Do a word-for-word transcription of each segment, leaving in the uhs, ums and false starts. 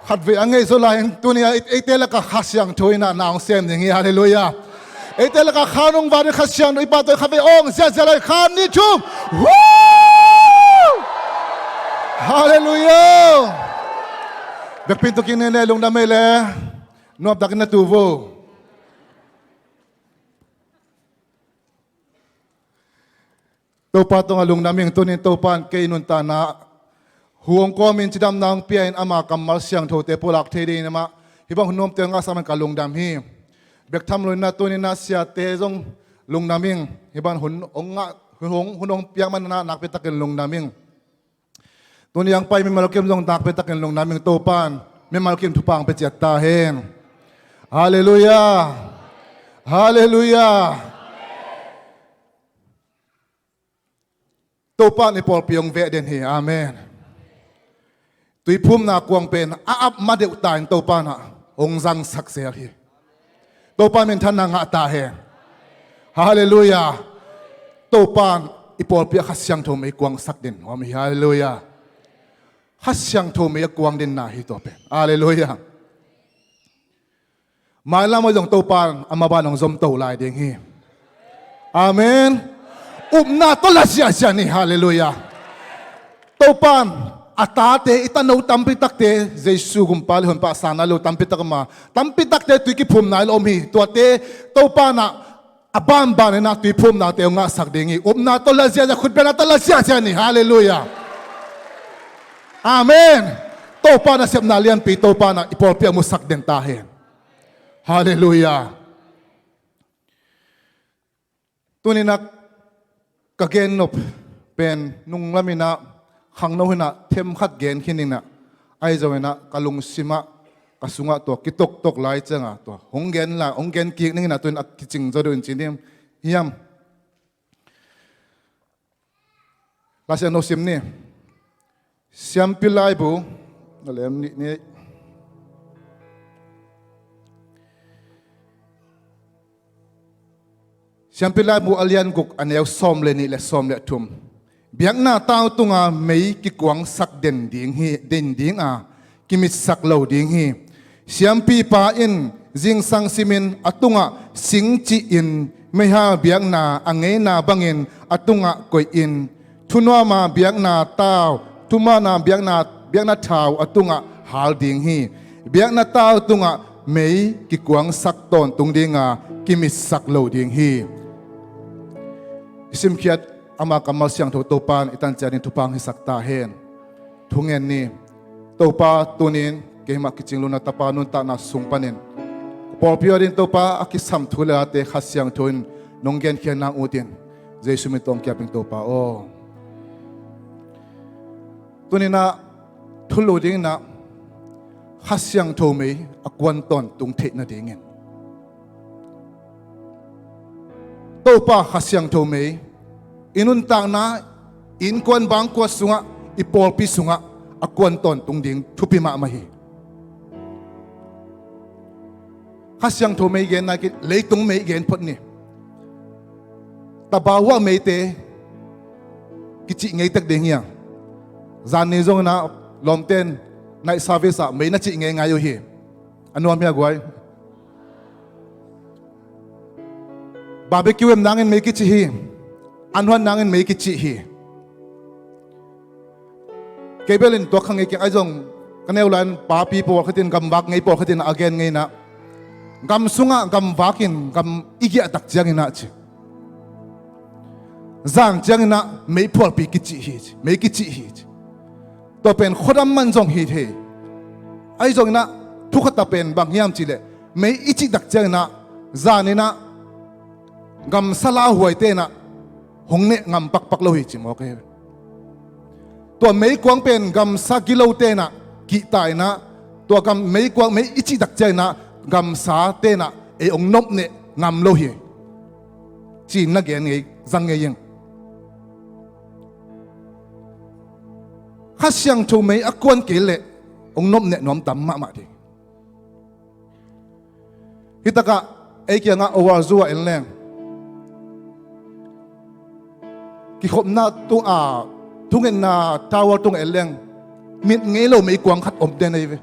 Khatvei a ngeih zaw lai-in tuni-a eite lakah Kha Siangtho in ah na hong sem ding hi. Halleluiah. Eite lakah Kha nong vak ding, Kha Siangtho i Pa tawh khatvei hong ziahziah lai. Khat, nih, thum. Woo! Halleluiah. Bekpin tuk in ne ne lungdam ei le. Nuamtak in na tu vo. Topa tungah lungdam ing. Tunin Topa in kei nuntakna hu hong kawmin cidamna hong pia-in ama kammal siangthote pulak thei dingin amah hih bang hun nuamte hong ngahsak man ka lungdam hi. Bek tham loin ah tunin ah siate zong lungdam ing. Hih bang hun hong ngah, hun hong, hun hong piak man ah nakpi takin lungdam ing. Tuni a hong pai mimal kim zong nakpi takin lungdam ing. Topa in mimal kim thupha hong pia ciat ta hen. Halleluiah. Halleluiah. Topa in i pawlpi hong veh den hi. Amen. Tuiphumna kuang pen a ap ma deuh ta in Topa in ah hong zangsak zel hi. Topa in minthanna ngah ta hen. Halleluiah. Topa in i pawlpi ah Kha Siangtho mei kuangsak den om hi. Halleluiah. Kha Siangtho mei a kuang denna hi tua pen. Halleluiah. Mailam ah zong Topa in a maban hong zomto lai ding hi. Amen. Upna tawh la ziahziah ni. Halleluiah. Topa in a tate, i tano tampi takte Jesu gumpa le honpa a sang nai lo tampi tak om a, tampi takte tui kiphum nai lo om hi. Tuate Topa in ah a banban in ah tuiphumnate hong ngahsak ding hi. Upna tawh la ziahziah, khutbetna tawh la ziahziah ni. Halleluiah. Amen. Topa nasepna lianpi Topa in ah i pawlpi ah musak den ta hen. Halleluiah. Tunin ah ka gen nop pen nunglam in ah khangno hi-in ah themkhat gen khin in ah, ahi zongin ah ka lungsim ah ka sungah tua kitoktok lai ciangah tua hong gen la, hong gen kik ning in ah tunin a kicing zaw deuh in ci ning hiam? Laisiangtho sim ni. Siampi Laibu, na lem nih ni. Siampi Laibu a lian guk, a neu sawm le nih le sawm le thum. Biakna tau tunga mei kikuangsak den ding hi, den ding a, kimitsak lo ding hi. Siampipa in zingsang simin a tungah sing cihin, meihal biakna a ngeina bangin a tungah koihin, thunuama biakna tau, thunuama biakna, biakna thau a tungah hal ding hi. Biakna tau tungah mei kikuangsak tawntung dinga, kimitsak lo ding hi. I simkhiat ama kammal siangtho Topa in i tan ciat in thupha hong hisak ta hen. Thungen ni. Topa, tunin keimah kicing lo na tapa nuntakna sung panin pawlpi adingin Topa a kisam thu le late Kha Siangtho in nong genkhiat nang utin, Jesu min tawh hong ki-ap ing Topa aw. Tunin ah thulu dingin ah Kha Siangtho mei a kuan tawntung theih nadingin Topa Kha Siangtho mei i nuntakna, i innkuan bangkua sungah, i pawlpi sungah a kuan tawntung ding thupi mahmah hi. Kha Siangtho mei gen nai kei, leitung mei gen phot ni. Tabahuah meite kicih ngei tek ding hi a. Zanni zongin ah lawmten night service ah mei na cih ngeingai uh hi. A nuam hi a guai. Barbecue em nangin mei kicih hi. An huan nangin mei kicih hi. Kei bel in tuak kha ngei keng, ahi zong ka neu lai-in papi pawlkhat in, gamvak ngei pawlkhat in a gen ngei in ah, gam sungah gamvak in gam i giahtak ciangin ah ci, zan ciangin ah meiphualpi kicih hi ci, mei kicih hi ci. Tua pen khuadam man zong hi thei. Ahi zongin ah thu khat a pen bang hiam cih leh, mei i cihtak ciangin ah zanin ah gamsa lauhuaite in ah hong neh ngam pakpak lo hi ci mawk hi. Tua meikuang pen gamsa gilote in ah kihta in ah, tua gam meikuang, mei i cihtak ciangin ah gamsate in ah ei hong nopneh ngam lo hi ci-in na gen ngei, zang ngei ing. Kha Siangtho mei a kuan kei leh hong nopneh nuam tam mahmah ding. Hih takah ei kiangah overzu ah en leng, kikhopna tung a, thungetna tower tungah en leng, mit ngei lo meikuang khat om den ahi ve.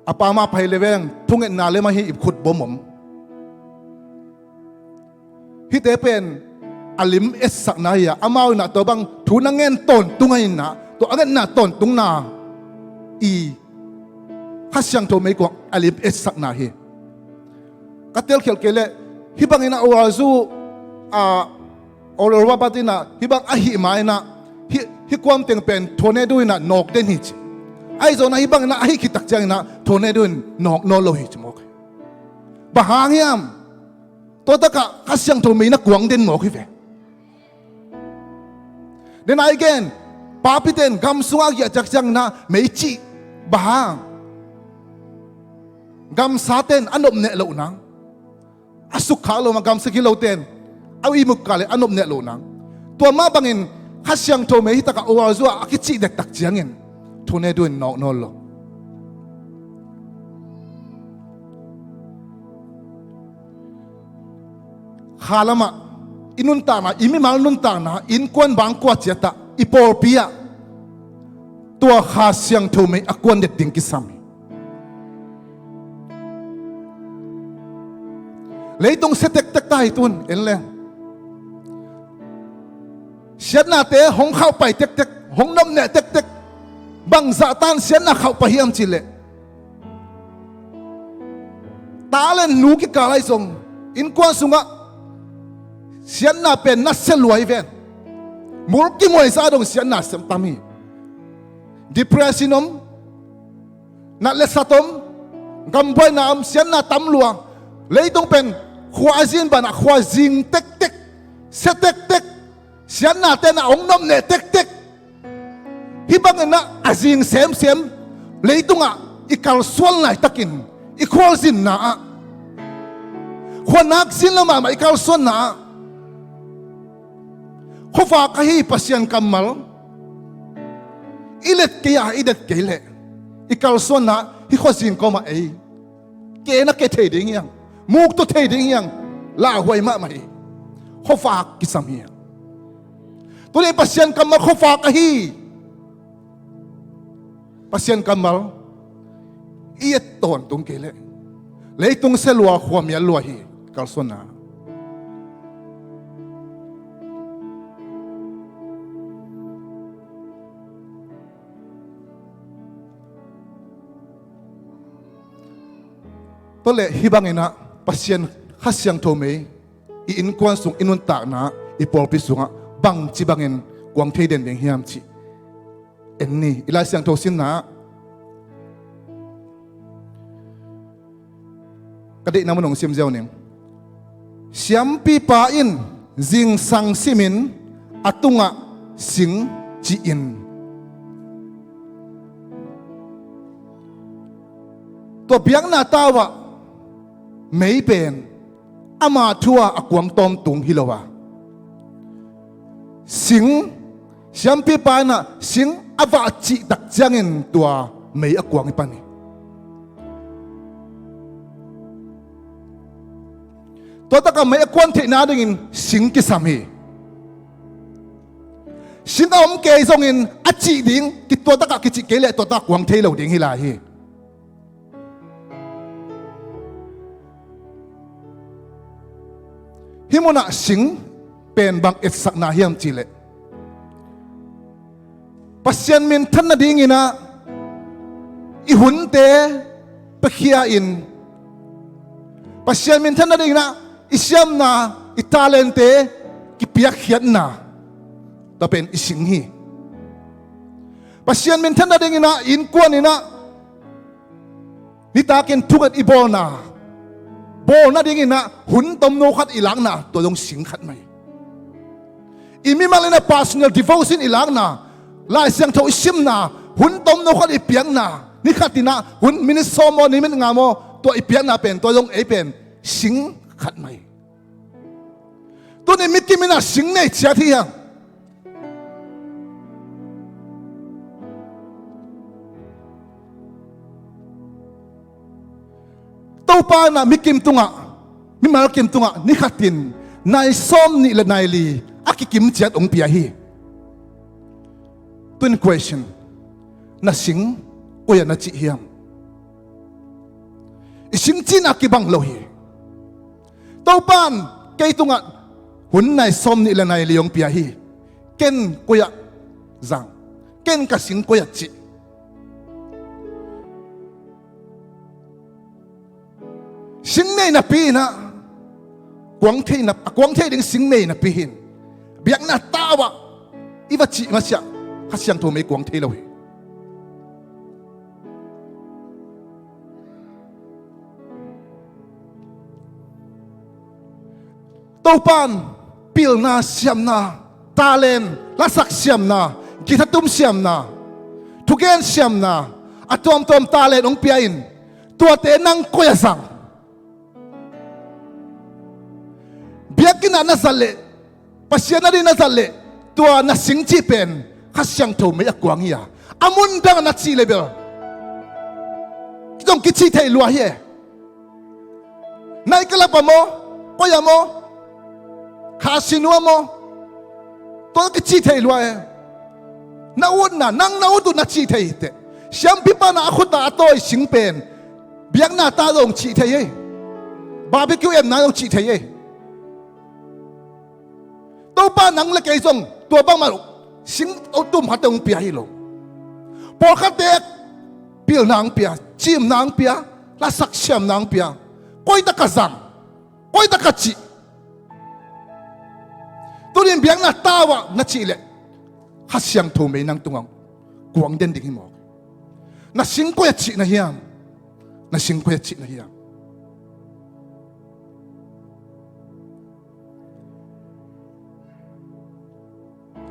A pa mah pai le veng, thungetna le mah hi, i khut bom om. Hihte pen a lim etsakna hi a, amau in ah tua bang thu na ngen tawntung a in ah, tua a ngetna tawntungna i Kha Siangtho mei kuang a lim etsakna hi. Ka telkhial kei leh, hih bangin ah Oral Zu, a, Oral Roberts in ah hih bang ahih ma in ah, hih, hih kuam teng pen tornado in ah nawk den hi ci. Ahi zongin ah hih bangin ah ahih khit tak ciangin ah tornado in nawk nawn lo hi ci mawk hi. Bang hang hiam? Tua takah Kha Siangtho mei na kuang den mawk hi ve. Then again, papite in gam sungah a giah ciak ciangin ah mei cih. Bang hang? Gamsate in a nopneh loh nang, a sukkhak loh mah, gamsa khin lote in a ihmut kah leh a nopneh loh nang. Tua mah bangin Kha Siangtho mei hih takah Oral Zu ah a kicih dektak ciangin tornado in nawk nawn lo. Kha lamah i nuntakna, i mimal nuntakna, innkuan bang kua ciat ah, i pawlpi ah tua Kha Siangtho mei a kuan det ding kisam hi. Leitung sia tektek ta hi tun, en leng. Siatnate hong khauhpai tektek, hong nopneh tektek. Bangzah tan siatna khauhpai hiam cih leh, ta le nu kikal ah zong, innkuan sungah siatna pen nasia lua hi ven. Mul kimuai zah dong siatna sem tam hi. Depression om, nat le sat om, gambuaina om, siatna tam lua. Leitung pen khua a zin banah khua zing tektek, sia tektek, siatnate in ah hong nopneh tektek. Hih bangin ah a zing semsem leitungah i kalsuan laitakin, i khualzinna ah, khua nak zin lo mahmah i kalsuanna ah, khuavak ahi Pasian kammal i let kei a, i det kei leh, i kalsuanna ah hih khuazing kawmah ei ke na ke thei ding hi hang, muktu thei ding hi hang, lauhuai mahmah hi. Khuavak kisam hi hang. Tuni Pasian kammal khuavak ahi. Pasian kammal i et tawntung kei leh, leitung sia lua, khua mial lua hi, kalsuanna. Tua leh hih bangin ah Pasian Kha Siangtho mei i innkuan sung, i nuntakna, i pawlpi sungah bangci bangin kuang thei den ding hiam cih en ni. I Lai Siangtho simna ah, ka deihna mun hong sim ziau ning. Siampipa in zingsang simin a tungah sing ci-in. Tua biakna tau ah mei pen ama thu-a a kuang tawntung hi lo a, sing, siampipa in ah sing a vah cih tak ciangin tua mei a kuang hi pan hi. Tua takah mei a kuan theihna dingin sing kisam hi. Sing a om kei zongin a cih ding, ki tua takah kicih kei leh tua takah kuang thei lo ding hi lai hi. Hih munah sing pen bang etsakna hiam cih leh, Pasian minthan nadingin ah i hunte piakhia-in, Pasian minthan nadingin ah i siamna, i talente kipiakkhiatna, tua pen i sing hi. Pasian minthan nadingin ah i innkuan in ah nitakin thunget i bawlna, bawl nadingin ah hun tomno khat i lakna, tua zong sing khat mah hi. I mimal in ah personal devotion i lakna, Lai Siangtho i simna, hun tomno khat i piakna, ni khat in ah hun minit sawm maw, ni minit nga maw, tua i piakna pen, tua zong ei pen sing khat mah hi. Tuni mikim in ah sing nei ciat hi hang. Topa in ah mikim tungah, mimal kim tungah ni khatin nai sawmnih le nai li a kikim ciat hong pia hi. Tun question, na sing koi-ah na cih hiam? I singcihna kibang lo hi. Topa in kei tungah hun nai sawm nih le nai li hong pia hi. Ken koi-ah zang? Ken ka sing koi-ah cih? Sing nei napi in ah, kuang thei na, a kuang thei ding sing nei napi hi in, biakna tau ah i va cih masiah Kha Siangtho mei kuang thei lo hi. Topa in pilna siamna, talent, lasak siamna, guitar tum siamna, thugen siamna, a tuamtuam talent hong pia in, tuate nang koi-ah zang? Biakinn ah na zat leh, Pasian adingin na zat leh, tua na sing cih pen Kha Siangtho mei a kuang hi a, a mun dang ah na cih leh bel zong kicih thei lua hi e. Night club ah maw, koi ah maw, casino ah maw, tua kicih thei lua e. Na utna, nang na ut uh na cih thei hi teh. Siampi pa in ah a khut ah a tawi sing pen biakna ta zong cih thei hi. Barbecue emna zong cih thei hi. Topa nang le kei zong tua bangmah sing tum khat hong pia hi lo. Pawlkhatte pilna hong pia, cimna hong pia, lasak siamna hong pia. Koi tak ka zang? Koi tak ka cih? Tuni in biakna tau ah na cih leh Kha Siangtho mei nang tungah kuang den ding hi mawk. Na sing koi-ah cih na hiam? Na sing koi-ah cih na hiam?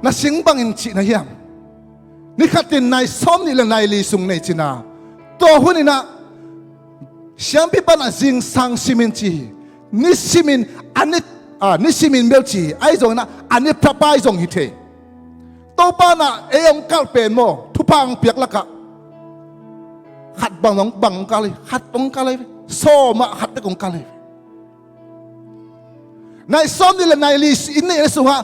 Na sing bangin cih na hiam? Ni khat in nai sawm nih le nai li sung nei cihna. Tua hun in ah siampi pa in ah zingsang simin ci hi. Nisimin a ni, a, nisimin bel ci hi. Ahi zongin ah a ni phapai zong hi thei. Topa in ah ei hong kalh pen maw, thupha hong piak lakah khat bang hong, bang hong kalh hi, khat hong kalh hi. Sawm ah khat bek hong kalh hi. Nai sawm nih le nai li i neihna sungah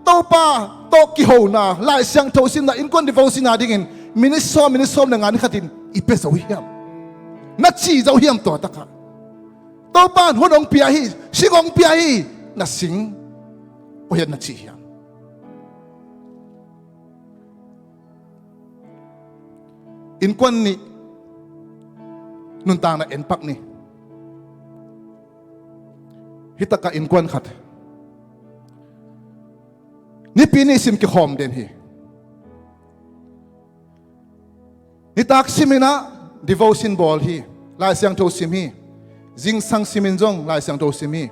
Topa tawh kihona, Lai Siangtho simna, innkuan devotion adingin minute sawm, minute sawm le nga ni khatin i pia zo hiam? Na cih zo hiam tua takah? Topa in hun hong pia hi, sing hong pia hi, na sing koi-ah na cih hiam? Innkuan nih nuntakna en pak ni. Hi takah innkuan khat Nipi ni sim kikhawm den hi. Nitak simin ah devotion bawl hi. Lai Siangtho sim hi. Zingsang simin zong Lai Siangtho sim hi.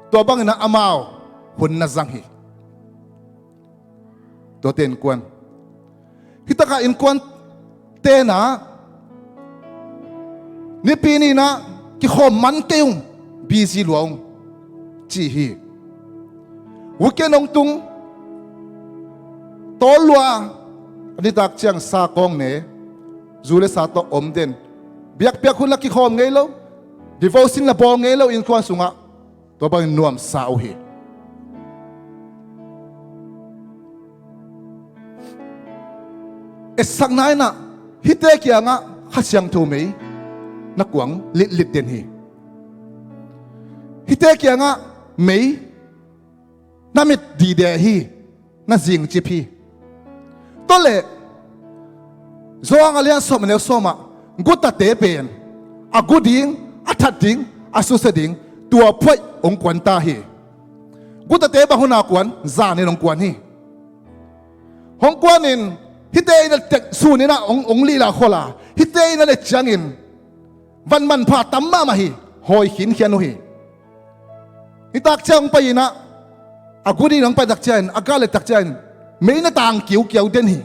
Tua bangin ah amau hun na zang hi. Tuate innkuan. Hi takah innkuan tenah Nipi ni-in ah kikhawm man kei ung, busy lua ung ci hi. Weekend hong tung, tawl lua, a nitak ciang sa kawng ne, zu le sa tawh om den. Biakpiak hun la kikhawm ngei lo, devotion la bawl ngei lo innkuan sungah. Tua bangin nuamsa uh hi. Etsakna in ah hihte kiangah Kha Siangtho mei na kuang litlit den hi. Hihte kiangah mei na mit dide hi. Na zingcip hi. Tua leh Johan a lian sawm a neu sawm ah gutate pen a gu ding, a that ding, a susia ding, tua phuaih hong kuan ta hi. Gutate bang hun a kuan? Zanin hong kuan hi. Hong kuanin hihte in a tek sunin ah hong, hong lila khol a, hihte in a let ciangin van manpha tam mahmah hi. Hawi khinkhian uh hi. Nitak ciang hong pai in ah a gu ding hong pai tak ciangin, a gal let tak ciangin mei na tang kiukiau den hi.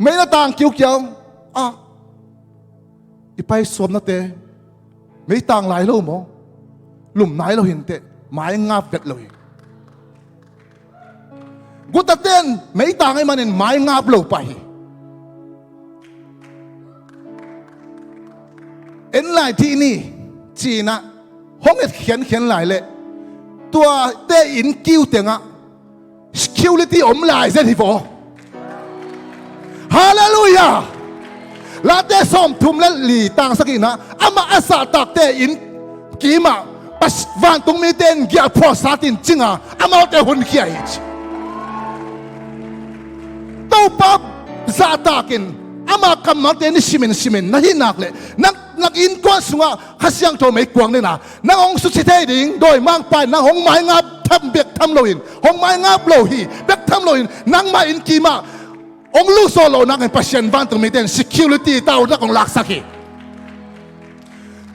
Mei na tang kiukiau. Ah, i pai suamnate mei tang lai lo maw? Lum nai lo hi inteh, mai ngap vet lo hi. Gutate in mei tang ahih manin mai ngap lo pah hi. En lai dih ni ci-in ah hong et khiankhian lai leh tuate inn kiu tengah security om lai zen hi vaw. Halleluiah. Late sawmthum le li tang sagihna, amah a zahtakte inn kimah pas-, vantung mite in giahphuah satin cinga amaute honkhia hi ci. Topa zahtakin ama kammalte ni simin simin na hih nak leh, nang, nang innkuan sungah Kha Siangtho meikuang nena nang hong susia thei ding dawimangpa in nang hong maingap tham bek tham loin, hong maingap lo hi bek tham loin, nangmah inn kimah hong lusawh loh nakin Pasian vantung mite in security tau nak hong laksak hi.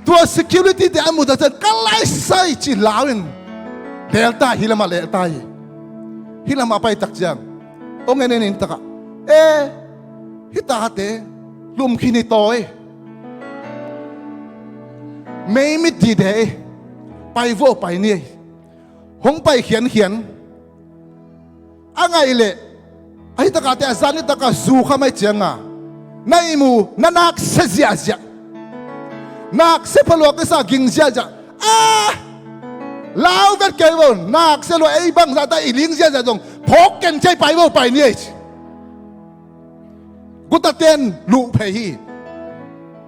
Tua security te a muh tak ciang ka laisai ci lau in delta hi lamah lelta hi. Hih lamah a pai tak ciang hong en en in takah, e, hih tate lum khin hi tawi. Mei mit dide hi. Pai vuah pai ni. Hong pai khiankhian. A ngaih leh, ahi takah te a zan ni takah zu kha mai cianga na ihmu na naksia ziahziah. Naksia phaluak kisa ging ziahziah. A, lau vet kei vo, naksia lua ei bangzah ta i ling ziahziah zong phawk ken thei pai vo pai ni ei ci. Guta ten luh phei hi.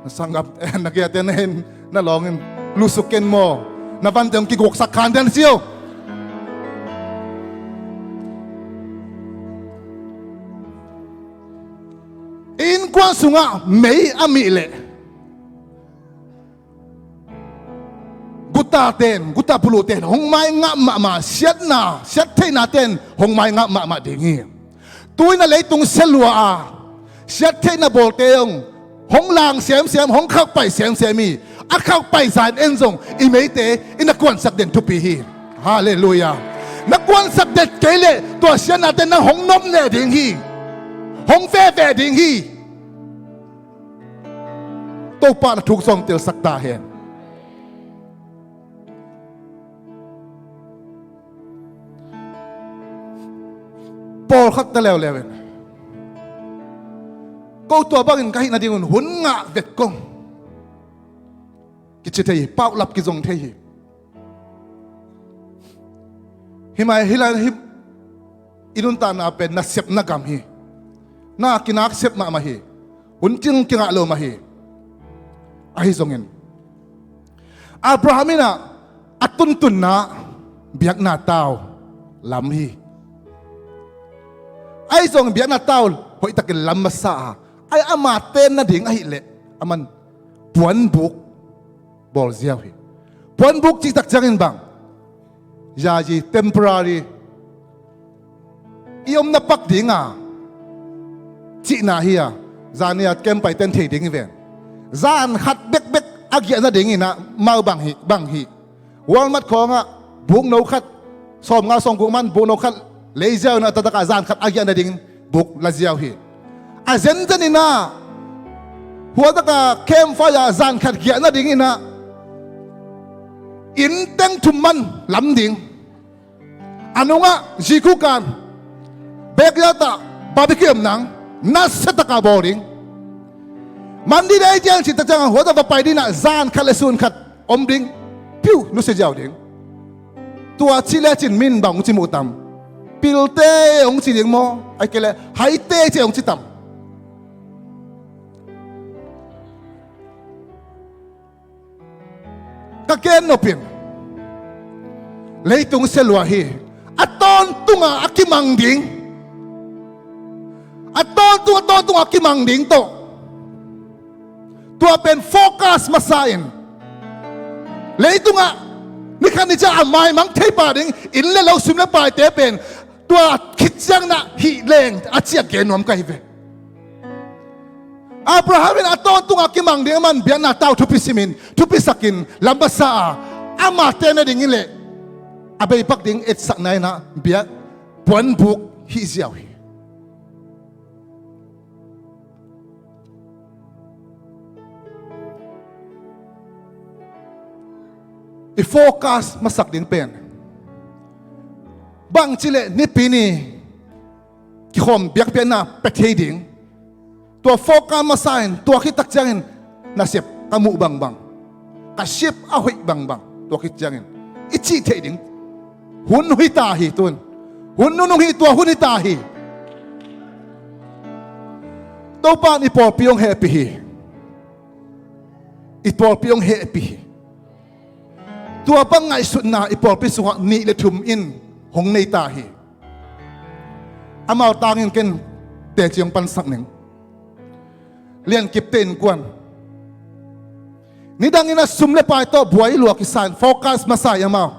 Na sanggam, na kia ten na hin, na lawngin lusuk ken maw? Na vante hong kiguksak khan den sio. Innkuan sungah mei a mih leh guta ten, guta buluh ten hong maingap mahmah, siatna, siat theihna ten hong maingap mahmah ding hi. Tuina leitung sia lua a siat theihna bawlte hong, hong lang semsem, hong khakpai semsem hi. A khakpai zan en zong i meite i na kuansak den thupi hi. Halleluiah. Na kuansak den kei leh tua siatna ten nang hong nop neh ding hi. Hong veve ding hi. Topa na thuk zong telsak ta hen. Pawlkhat ta leuleu in, ko tua bangin ka hih nadingun hun ngah vet kong kici thei hi, paulap kizong thei hi. Himai hila hi. I nuntakna pen nasepna gam hi. Na kinaksep mahmah hi. Hun cing kingah lo mah hi. Ahi zongin Abraham in ah a tuntunna biakna tau lam hi. Ahi zongin biakna tau hoihtakin lam masa a, ai ama ten nading ahih leh aman puanbuk bawl ziau hi. Puanbuk cihtak ciangin bang, yayi, temporary, i omna pak dinga cihna hi a, zani a kem paiten thei ding hi ven. Zan khat bekbek a giahna dingin ah mau bang hi, bang hi. Walmart khawngah bukno khat, sawmnga sawmguk man bukno khat lei ziau in ah taktakah zan khat a giahna dingin buk la ziau hi. A zenzen in ah huataka campfire zan khat giahna dingin ah inn teng thum man lam ding. A nungah zikukan backyard ah barbecue om nang nasia takah bawl ding. Mandi dei tiang cihtak ciangah huataka va pai dingin ah zan khat le sun khat om ding. Piu nusia ziau ding. Tua cih lecin min bang hong ci mu tam? Pilte hong ci ding maw? Ai kei le haite ci hong ci tam? Ka gen nopin leitung sia lua hi. A tawntunga a kimang ding, a tawntung a tawntunga a kimang ding tawh tua pen focus masa in, leitungah nikhat ni ciang a maimang thei pah ding inn le lo, sum le paite pen tua khit ciang na hih leng a ciah gen nuam ka hi ve. Abraham in a tawntunga kimang ding a man biakna tau thupi simin thupi sakin lam masa a, ama ten nading in leh a beipak ding etsakna in ah biak puanbuk hih ziau hi. I focus masak ding pen bangci leh Nipi ni kikhawm biakpiakna pia thei ding. Tua focus masa in tua khit tak ciangin nasep ka muh bangbang, ka sip a hoih bangbang, tua khit ciangin i cih theih ding hun hita hi tun. Hun nunung hi, tua hun hita hi. Topa in i pawlpi hong hehpih hi. i pawlpi hong hehpih hi. Tua bang ngaihsutna i pawlpi sungah nih le thum in hong nei ta hi. Amau tangin ken teci hong pansak ning. Liankipte innkuan, nidangin a sum le pai tawh buai lua kisa in focus masa hi amau.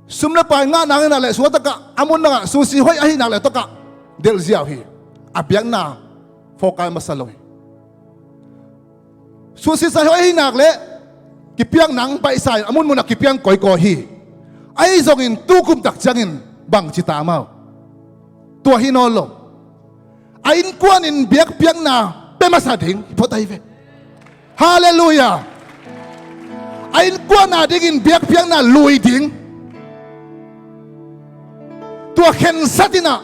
Sum le pai ngah nangin a leh sua takah a mun nangah susi hoih ahi nak leh takah delh ziau hi. A biakna focus masa lo hi. Susi sai hoih ahi nak leh kipiak nang baihsa in a munmun a kipiang kawikawi hi. Ahi zongin tukum tak ciangin bangci ta amau? Tua hi nawn lo. A innkuan in biakpiakna pia masa ding hi phot ahi ve. Halleluiah. A innkuan a dingin biakpiakna lui ding. Tua khensat in ah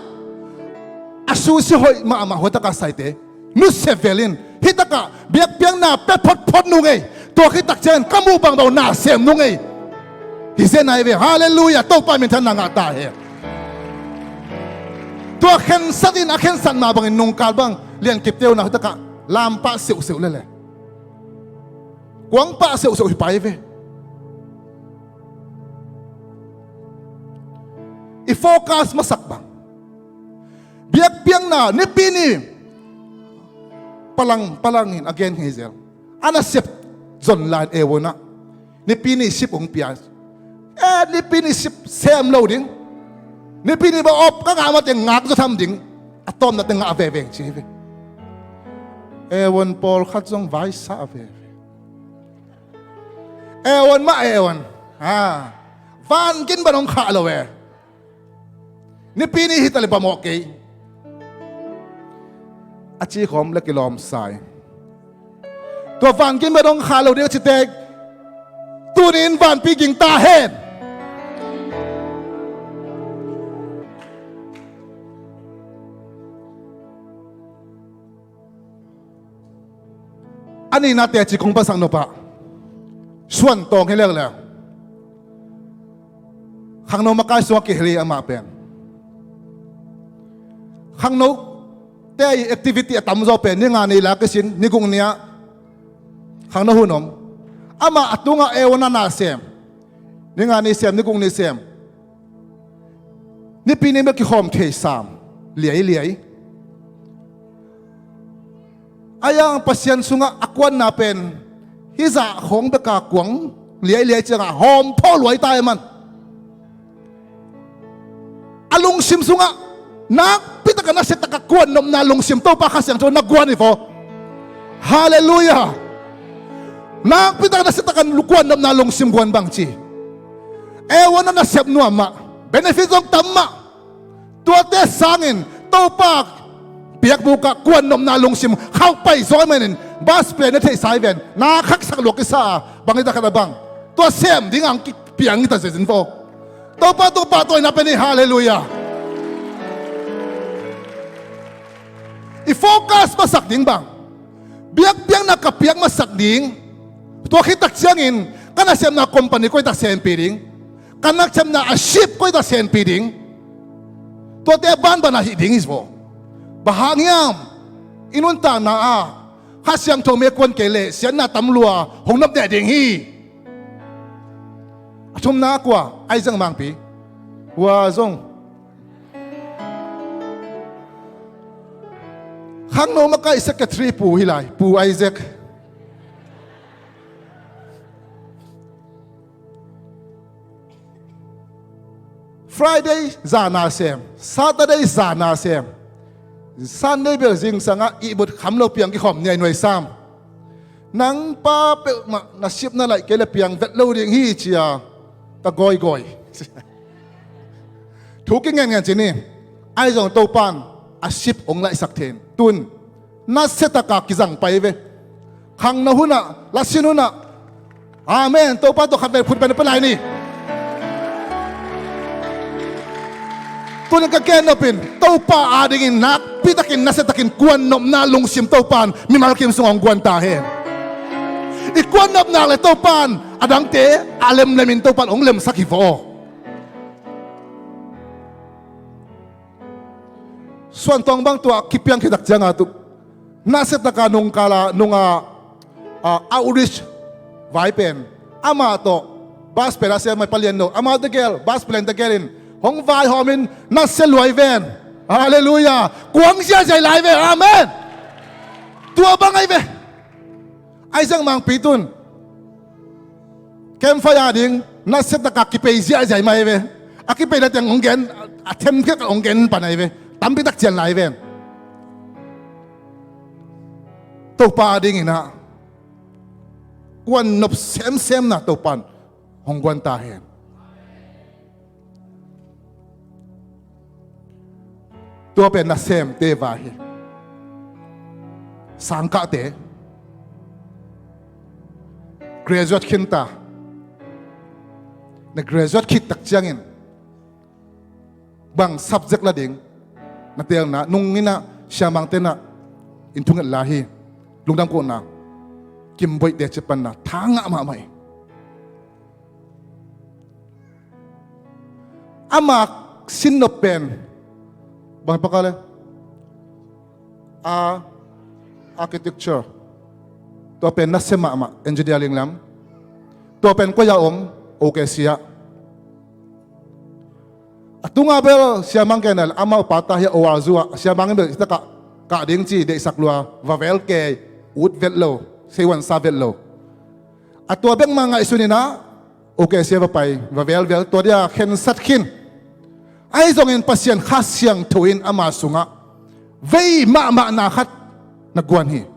a susi hoih mahmah hua takah saite nusia vel in, hih takah biakpiakna pia photphot nung ei. Tua khit tak ciangin ka muh bang bang na sem nung ei. Hi zen ahi ve. Halleluiah. Topa minthanna ngah ta hen. Tua khensat in a khensat mah bangin nungkal bang Liankipte un ah hih takah lampah seuhseuh lele, kuangpah seuhseuh hi pai ve. I focus masak bang, biakpiakna Nipi ni palang palangin a gen ngei zel. A nasep zon lai-in Eon ah Nipi ni sip hong pia. Eh, Nipi ni sip sem lo ding. Nipi ni bang op ka ngah mateng ngak zaw tham ding. A tawpna teng ngah veve ci hi ve. Eon pawlkhat zong vaisa veve. Eon mah Eon. Ha. Van gin ban hong khah lo e. Nipi ni hi ta le bamawh kei. A cikhawm le kilawm sa hi. Tua van gin ban hong khah lo ding a ci tek. Tuni in vanpi ging ta hen. A nihna teci kong pansak nop ah, Suan Tawng hi leuleu. Khangno makai sungah kihel hi amah pen. Khangnote i activity a tamzaw pen ni nga ni la kisin, ni guk ni-ah khangno hun om. Amah a tungah Eon ah na sem. Ni nga ni sem, ni guk ni sem. Nipi ni bek kikhawm thei sam liailiai. A yang Pasian sungah a kuanna pen hih zah khawng beka kuang liailiai ciangah hawm phawh luai ta e man. A lungsim sungah nakpi taka nasia taka kuan nopna lungsim Topa Kha Siangtho na guan hi vaw. Halleluiah. Nakpi taka nasia taka kuan nopna lungsim guan bang ci. Eon ah nasep nuam mah, benefit zong tam mah. Tuate sangin Topa biakbuk ah kuan nopna lungsim khauh pai zaw ahih manin bas pen na theihsa hi ven, na khaksak luak kisa a bang hi ta khat a bang. Tua sem ding ang kipiang hi ta zezin vaw. Topa, Topa tawh ina pen hi. Halleluiah. I focus masak ding bang, biakpiakna ka piak masak ding. Tua khit tak ciangin ka nasepna company koi tak senpi ding, ka nasepna a ship koi tak senpi ding. Tuate a banban a hih ding hi vaw. Bang hang hiam? I nuntakna ah Kha Siangtho me kuan kei leh siatna tam lua hong nop deh ding hi. A thumna kua? Isaac Mangpi. Ua zong khangno makai secretary pu hi lai, Pu Isaac. Friday zana sem, Saturday zana sem, Sunday bel zingsangah ihbut kham lo piang kikhawm niainuai sam. Nang pa peuhmah na sipna laih kei le piang vet lo ding hi cia ka gawigawi. Thu kingenngen ci ni. Ahi zong Topan a sip hong laihsak thei in tun nasia taka kizang pai ve. Khangno hunah, lasin hunah. Amen. Topa tawh khatvei phut pen pia lai ni. Tunin ka gen nopin Topa adingin nakpitakin nasiatakin kuan nopna lungsim Topan mimal kim sungah hong guan ta hen. I kuan nopna le Topan adangte a lemlemin Topan hong lemsak hi vaw. Suantawng bang tua kipiang khit tak cianga tu nasiataka nungkala nunga ah, outreach vai pen amah tawh bas pen a sem mai palian no, amah tegel bas pen tegel in hong vaihawm in nasia luai ven. Halleluiah. Kuang ziahziah lai ve. Amen. Tua bang ai ve. Ai zang mangpi tun campfire ding nasia taka kipei ziahziah mai ve. A kipei na tiang hong gen, a themkhiat hong gen pan ai ve. Tampi tak cian lai ven. Topa dingin ah kuan nop semsem na Topan hong guan ta hen. Tua pen nasemte vai hi. Sangkahte graduate khinta, na graduate khit tak ciangin bang subject la ding na telna nung inah siamangte na in thunget la hi. Lungdam kohna Kimboihte cipanna tha ngah mahmah hi. Ama sinnop pen bang paka le a architecture, tua pen nasia mahmah, engineering lam. Tua pen koi a om, O K C ah. A tunga bel siamang kei na amau pata hi a, O R zu ah siamang in bel hitakah kah ding ci deihsak lua, va vel kei, ut vet lo, seiwansa vet lo. A tua bek mah ngaihsun inah O K C ah va pai, va velvel, tua dia khensat khin. Ahi zongin Pasian Kha Siangtho in ama sungah vei mahmahna khat na guan hi.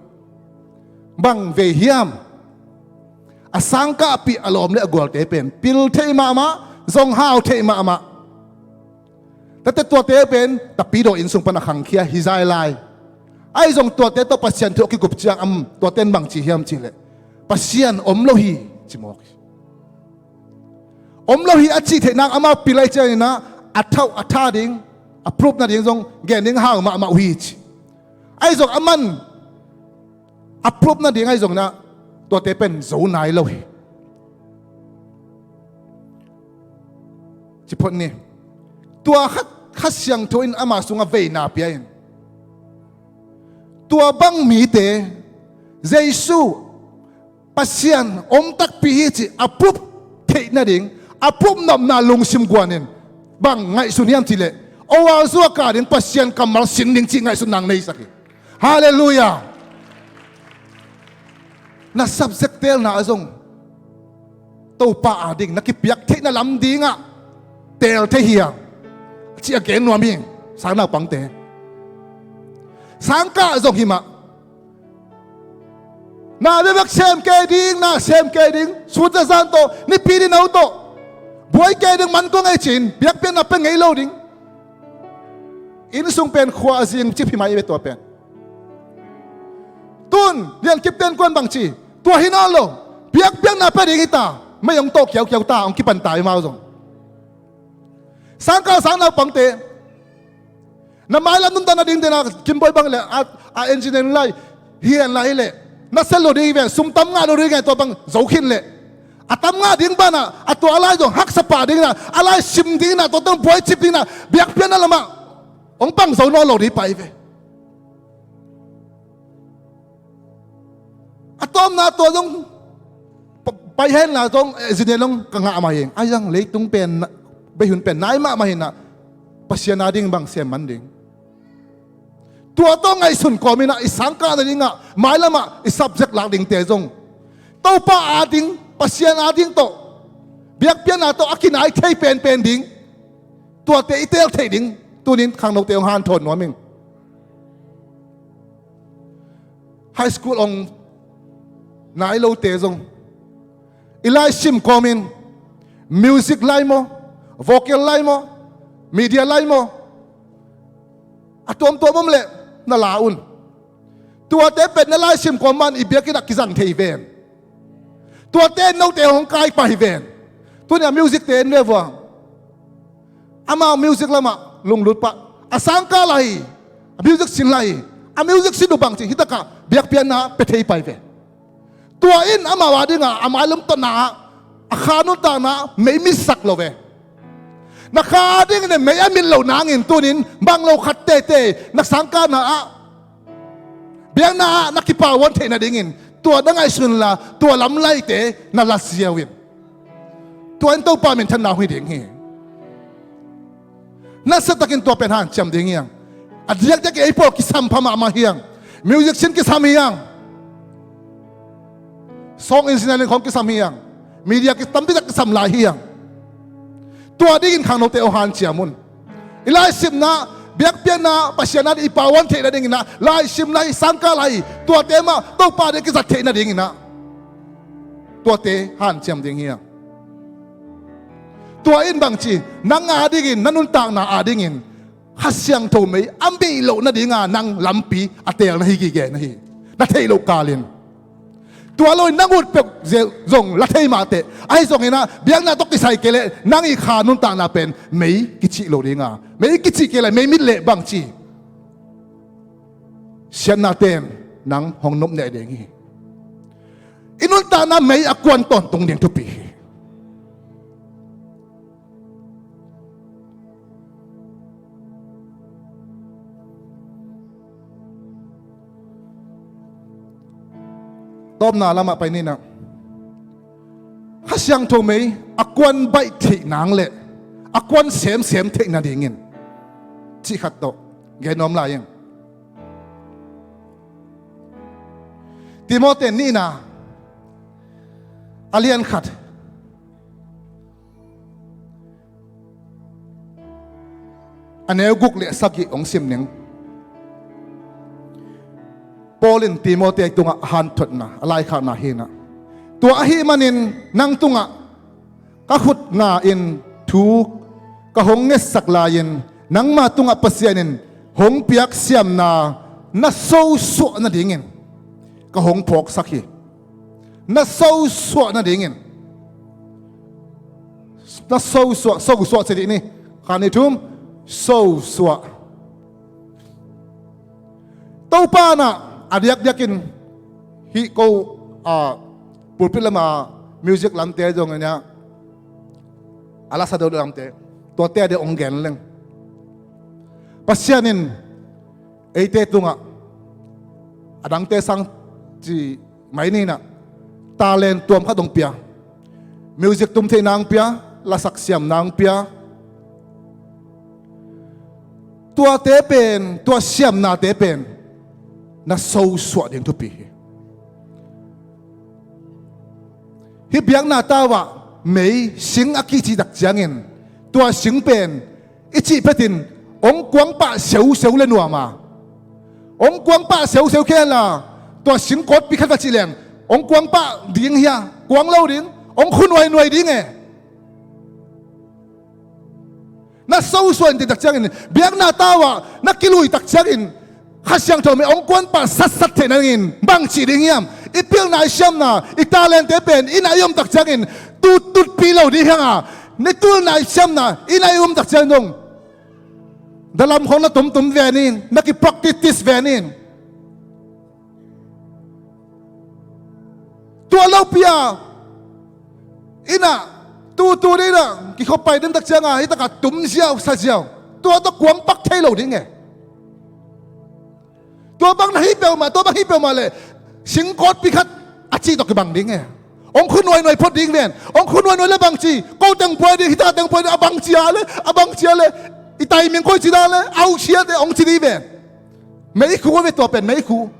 Bang vei hiam? A sangkahpih a lawm le a gualte pen pil thei mahmah, zong hau thei mahmah. Tate tuate pen tapidaw inn sung pan a khangkhia hi zai lai. Ahi zong tuate tawh Pasian thu a kigup ciang am tuate in bang ci hiam cihleh Pasian om lo hi ci mawk hi. Om lo hi a cih theih nang amau pil lai ciangin ah a thauh a tha ding, a proof nading zong gen ding hau mahmah uh hi ci. Ahi zong a man a proof nading ahi zongin ah tuate pen zo nai lo hi. Ci phot ni. Tua khat Kha Siangtho in ama sungah veina pia in tua bang mite Jesu Pasian om takpi hi ci a proof theih nading, a proof nopna lungsim guan in bang ngaihsun hiam cihleh O R zu ah kah ding Pasian kammal sin ding cih ngaihsun nang nei sak hi. Halleluiah. Na subject telna ah zong Topa ading na kipiak theihna lam dingah teel thei hiam? Ci a gen nuam hi. Sang naupangte, sangkah zong hi mah. Na bebek sem kei ding, na sem kei ding, sut zazan tawh, nipi dino tawh buai kei ding, man kong ei cin biakpiakna pe ngei lo ding. Inn sung pen khua a zing cip hi mai i ve tua pen. Tun lian kip ten kuan bang ci, tua hi nawn lo. Biakpiakna pe ding hi ta, mei hong tawh kiaukiau ta, hong kipan ta i mau zong. Sangkah sang naupangte, na mailam nuntakna ding tena Kimboih bang le a, a engineering lai hi hen lai hi leh na sel lo ding hi ven, sum tam ngah lo ding hi tua bang zo khin leh a tam ngah ding banah a tua a lai zong haksa pah ding na, a lai sim ding na, tua teng buai cip ding na, biakpiakna lamah hong pang zo nawn lo ding pai ve. A tawmna tua zong pa-, pai henla zong, eh, zinen zong ka ngah mah hi. A zang leitung pen na, beihun pen nai mahmah hinah Pasian ading bang sem man ding. Tua tawh ngaihsun kawm inah i sangkah nadingah mailamah i subject lak dingte zong Topa ading, Pasian ading tawh, biakpiakna tawh a kinai thei penpen ding. Tuate i teel theih ding tunin khangnote hong hanthawn nuam ing. High school hong nai lote zong i lai sim kawmin music lai maw, vocal lai maw, media lai maw, a tuamtuam om leh na la un. Tuate pen na lai sim kawm man i biakinn ah kizang thei ven. Tuate note hong kai pah hi ven. Tuni a music te en ve vua. Amau music lamah lunglut pah. A sangkah lai hi. A music sin lai hi. A music sin uh bang ci hitakah biakpiakna pe thei pai ve. Tua in amau adingah a mailam tawhna ah a kha nuntakna ah mei mitsak lo ve. Na kha adingin mei a mit lo nangin tunin bang lo khat teitei na sangkahna ah, biakna ah na kipau huan theih nadingin Tua na ngaihsun la, tua lam laite na la ziau in. Tua in Topa minthanna hong hi ding hi. Nasiatakin tua pen hanciam ding hi hang. A diakdiakin ei pawl kisam pha mahmah hi hang. Musician kisam hi hang. Song engineering khawng kisam hi hang. Media ki-, tampi tak kisam lai hi hang. Tua dingin khangnote aw hanciam un. I laisimna, biakpiakna, Pasian ading i pauan theih nadingin ah, laisim lai, sangkah lai, tuate mah Topa ading kizat theih nadingin ah, tuate hanciam ding hi hang. Tua in bangci, nang adingin, na nuntakna adingin Kha Siangtho mei a bei loh nadinga nang lampi a teel na hi gige na hi. Na theih loh kalin. Tua lo in nang ut peuh zong la thei mah teh. Ahi zongin ah biakna tawh kisai kei leh nang i kha nuntakna pen mei kicih lo dinga, mei kicih kei leh mei mit leh bangci, siatna ten nang hong nopneh ding hi. I nuntakna mei a kuan tawntung ding thupi hi. Tawpna lamah pai ni in ah, Kha Siangtho mei a kuan baih theih nang le a kuan semsem theih nadingin cih khat tawh gen nuam lai ing. Timote nihna a lian khat, a neu guk le sagih hong sim ning. Paul in Timote tungah a hanthotna, a laikhakna hi in ah, tua ahih manin nang tungah ka khut nga-in thu ka hong ngetsak lai-in nangma tungah Pasian in hong piak siamna na sosuah nadingin ka hong phawksak hi. Na sosuah nadingin. Na sosuah, sosuah ci dih ni. Kha ni thum, sosuah. Topa in ah a diakdiakin hih ko, a, pulpit lama music lamte zong in ah, a lasa deuh lamte, tuate a deuh hong gen leng. Pasian in eite tungah a dangte sang ci mai ni in ah, talent tuam khat hong pia, music tum theihna hong pia, lasak siamna hong pia. Tuate pen, tua siamnate pen na sosuah ding thupi hi. Hih biakna tau ah mei sing a kicih tak ciangin tua sing pen i cih phetin hong kuang pah seuseu le nuam a, hong kuang pah seuseu kei hen la, tua sing kawtpi khat va cih leng hong kuang pah ding hia? Kuang lo ding. Hong khu nuainuai ding e. Na sosuah in cih tak ciangin biakna tau ah na kilui tak ciangin Kha Siangtho mei hong kuan pah satsat theih nadingin bang cih ding hiam? I pilna, i siamna, i talente pen inn ah i om tak ciangin tututpih lo ding hi hang a, na pilna, i siamna inn ah i om tak ciangin dong, na lam khawng na tumtum ve ni in, na kipractice ve ni in. Tua lopi a inn ah tutu ding in ah kikhop pai den tak ciang a hih tak a tum ziau, sa ziau, tua tawh kuang pak thei lo ding e. Tua bang na hih peuhmah, tua bang hih peuhmah leh sing kawtpi khat a cih tawh kibang ding e. Hong khu nuainuai phot ding ven. Hong khu nuainuai le bangci, ko teng pua ding, hih tak teng pua ding, a bangci a le, a bangci a le, i timing koi ci dan le, au sia te hong ci ding ven. Meikhu a ve tua pen, meikhu.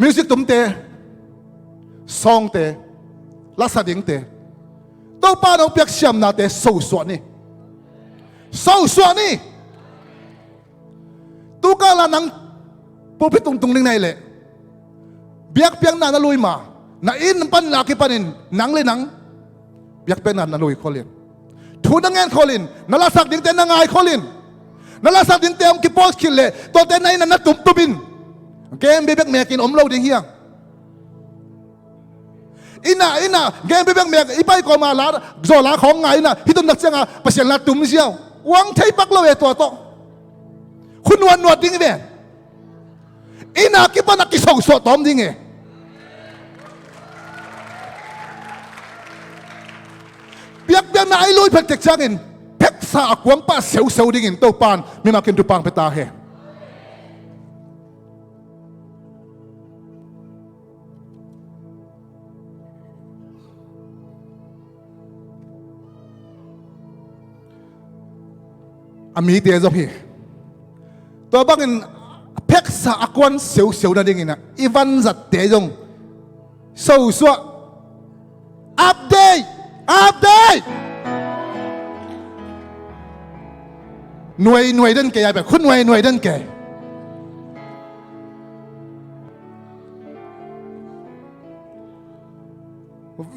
Music tumte, songte, lasa dingte, Topa in hong piak siamnate sosuah ni. Sosuah ni. Tukal a nang pulpit tungtung ding na hih leh, biakpiakna na lui ma, na inn pan la kipanin nang le nang biakpiakna na lui khol in. Thu na ngen khol in, na lasak dingte na ngai khol in. Na lasak dingte hong kipost khit leh tuate na inn ah na tumtum in. Game bekbek mekin om lo ding hi hang. Inn ah, inn ah game bekbek mek, i pai kawm a la, zaw la khawng ngai inn ah, hih tun nak ciang a Pasian la tum ziau. Uang thei pak lo e tua tawh. Khu nuatnuat ding ve. Inn a kipan a kisosuah tawm ding e. Biakpiakna a i lui phek tek ciangin pheksa a kuang pah seuseu dingin Topa in mimal kim thupha pia ta hen. a mite zong hi. Tua bangin pheksa a kuan seuseu nadingin ah i vanzatte zong sosuah. Update! Update! Nuai nuai den kei a bek, khu nuai nuai den kei.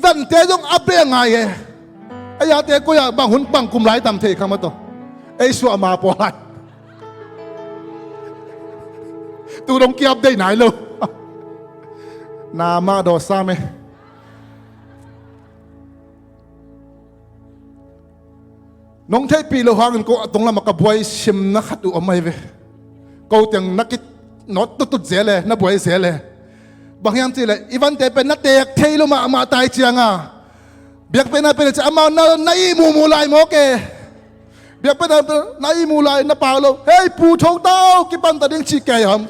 Vante zong update a ngai e. Ei ate koi ah bang hun bang kum lai tam thei kha mah tawh. Ei suah ma pawh lai. Tu dong ki update nai lo. Na mah daw sam e. Nong theihpih loh hangin ko a tunglam ah ka buai simna khat uh om ahi ve. Ko teng na ki nawt tutut zel e, na buai zel e. Bang hiam cih leh i vante pen na teek thei lo mahmah tai cianga, biakpiakna pen ciah amau na, na ih muhmuh lai mawk e. Biakpiakna pen na ih muh lai, na pau lo. Hei, pu tho tau, kipan ta ding cih kei ham.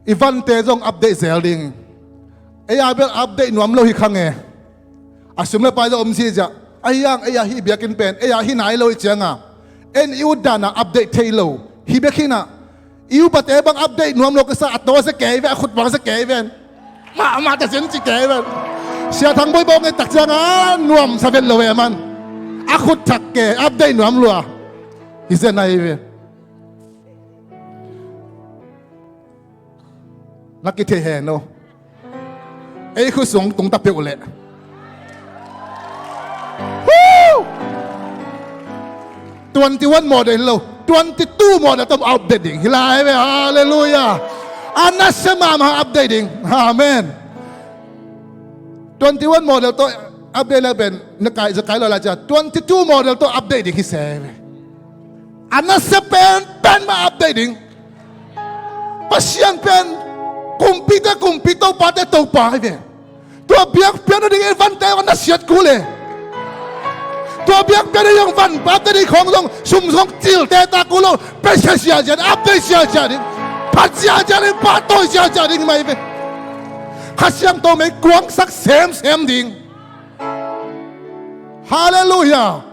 I vante zong update zel ding. Ei a bel update nuam lo hi kha nge. A sum le pai zong om ziahziah. Ahi hang ei a hih biakinn pen ei a hi nai lo hi cianga, en i ut dana update thei lo hi bek hinah. I upate bang update nuam lo ka sa, a taw a sia kei ve, a khut bang a sia kei ven. Mahmah ta sia ci kei ven. Sia Thang Bawi bawng en tak cianga nuam sa vet lo ve man. A khut thak ke, update nuam lua. Hi sia nai ve. Na kithei hen lo. Ei khut sung tung ta peuh leh. Woo! Twenty-one model lo, twenty-two model tawh update ding hi lai ve. Halleluiah. A nasia mahmah update ding. Amen. Twenty-one model tawh update le pen na kai za kai lo lai cia, twenty-two model tawh update ding hi se ve. A nasia pen pen mah update ding. Pasian pen kumpite kumpi, topate topa hi ve. Tua biakpiakna ding i vante a na siat kul e. Tua biakpiakna ding van pate ding khong zong sum zong cil te ta kul lo. Pese siasia ding, update siasia ding, phat siasia ding, pahtawi siasia ding mai ve. Kha Siangtho mei kuangsak semsem ding. Halleluiah.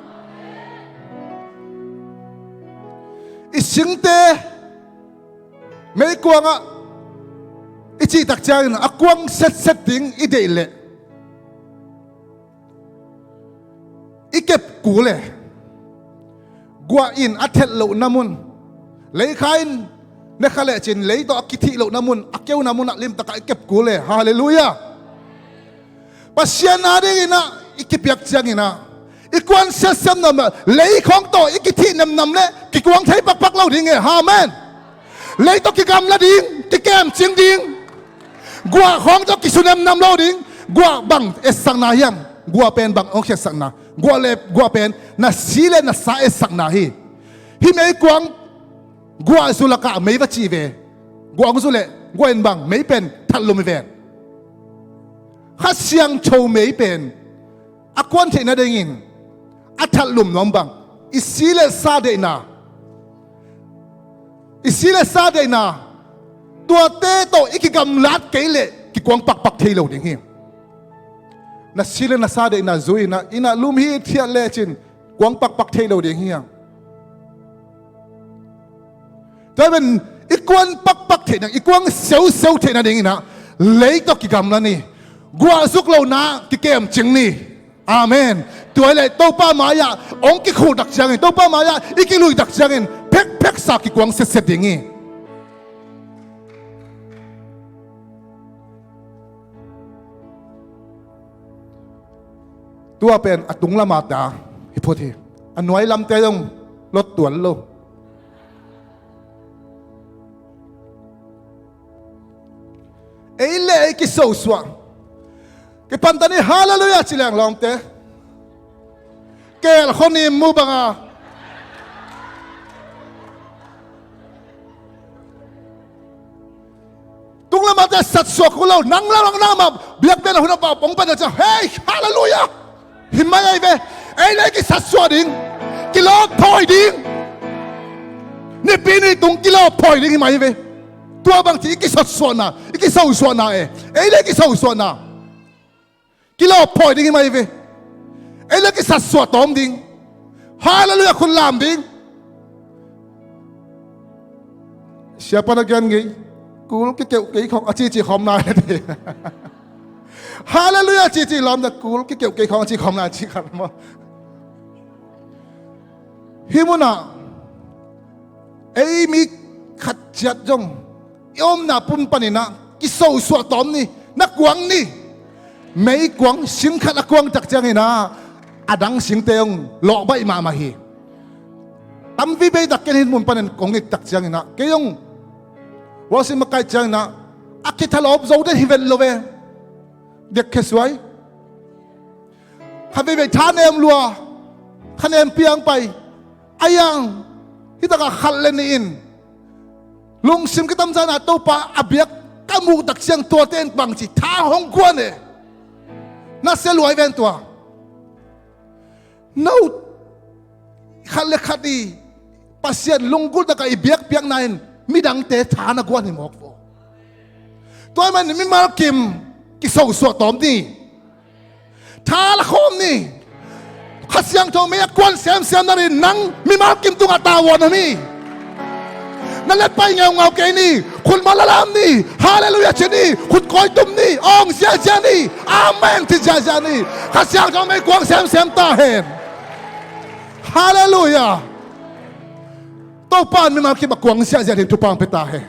I singte meikuangah i cihtak ciangin a kuang setset ding i deih leh i kep kul e. Guah in a thelh lohna mun, leikha in nekha lecin lei tawh a kithih lohna mun, a keuna munah limtakah i kep kul e. Halleluiah. Pasian a dinginah i kipiak cianginah i kuan siatsia namnam, lei khawng tawh i kithih namnam le kikuang thei pakpak lo ding e. Amen. Lei tawh kigamla ding, kikemcing ding. Guah khawng tawh kisu namnam lo ding. Guah bang etsakna hiam? Guah pen bang hong khiatsakna? Guah le guah pen na si le na sa etsakna hi. Hih meikuang guah zu lakah mei va cih ve. Guah hong zu leh guah in bang mei pen thatlum hi ven. Kha Siangtho mei pen a kuan theihna dingin a thatlum nuam bang i si le sa deihna, i si le sa deihna tuate tawh i kigamlat kei leh kikuang pakpak thei lo ding hi. Na si le na sa deihna zui inah, inah lum hithiat lecin kuang pakpak thei lo ding hi hang. Tua hi pen i kuan pakpak theihna, i kuang seuseu theihna dinginah lei tawh kigamla ni. Guah zuk lohna kikemcing ni. Amen. Tua hi leh Topa mai-ah hong kikhultak ciangin, Topa mai-ah i kiluitak ciangin phekpheksa kikuang setset ding hi. Tua pen a tunglam a ta hi phut hi. A nuai lamte zong lot tuan lo. Ei le ei kisosuah. Kipanta ni, halleluiah ci leng lawmte. Kel khoni mu banga. Tunglamate satsuah kul lo, nang lamang nang mah biakpiakna hun a pah pong pen a ciah, hei, halleluiah. Hi mai ahi ve. Ei le kisatsuah ding, kilawpthawi ding. Nipi ni tung kilawpthawi ding hi mai hi ve. Tua bang ci i kisatsuahna, i kisosuahna e. Ei le kisosuahna. Kilawpthawi ding hi mai ve. Ei le kisatsuah tawm ding. Halleluiah, khut lam ding. Siapa na gen ngei. Kul kikeuh kei khawng a cici khawm nai le te. Halleluiah, cici lawm na kul kikeuh kei khawng a ci khawm nai ci khat maw. Hih munah ei mi khat ciat zong i omna pum paninah kisosuah tawm ni, na kuang ni. Meikuang singkhat a kuang tak cianginah a dang singte hong lawhbaih mahmah hi. Tampi bei tak ken hih mun panin kong it tak cianginah kei hong worship makaih cianginah a kithalawp zo den hi vet lo ve. Diak khesuai. Kha veivei tha nem lua, kha nem piang pai. A yang hitakah khat le nih in lungsim kitamzana Topa a biak ka muh tak ciang tuate in bangci tha hong guan e. Na sia luai ven tua. No khat le khat i Pasian lunggulh takah i biakpiakna in midangte tha na guan hi mawk vo. Tua ahih manin mimal kim kisosuah tawm ni. Tha la khawm ni. Kha Siangtho mei a kuan semsem na rin nang mimal kim tungah tavuan om hi. Na letpai ngeungau kei ni. Khut mah lalam ni. Halleluiah ci ni. Khut kawi tum ni. Awng ziahziah ni. Amen ci ziahziah ni. Kha Siangtho mei kuang semsem ta hen. Halleluiah. Topa in mimal kim a kuang ziahziah ding thupha hong pia ta hen.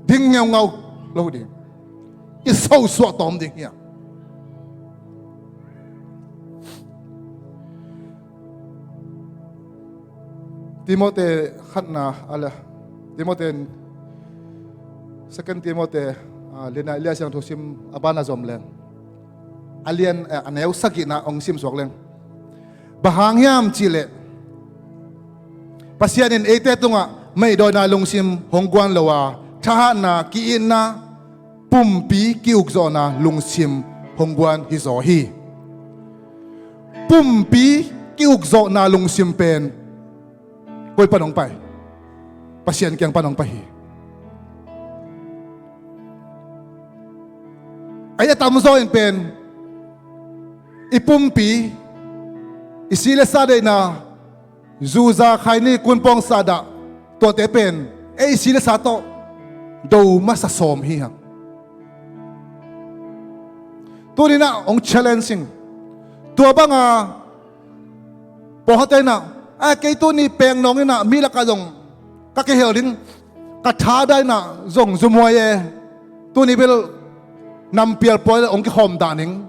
Ding ngeungau lo ding. I sosuah tawm ding hi a. Timote khatna a le Timote, Second Timote, ah, lian a, lian siang thu sim a ban a zom leng a lian, eh, a neu sagihna hong sim suak leng. Bang hang hiam cihleh Pasian in eite tungah meidawina lungsim hong guan lo a, thahatna, ki-itna, pumpi ki-ukzawhna lungsim hong guan hizaw hi. Pumpi ki-ukzawhna lungsim pen koi pan hong pai? Pasian kiang pan hong pai hi. Ei a tamzaw in pen i pumpi, i si le sa deihna, zuza, khaini, kunpawng, sahdah, tuate pen ei si le sa tawh do masa sawm hi hang. Tuninah hong challenge ing. Tua banga pawlkhatte inah, a, kei tuni pengnawnginah mi lakah zong ka kihel ding, ka tha dainah zong zumuai e, tuni bel nampial pawi le hong kikhawm dah ning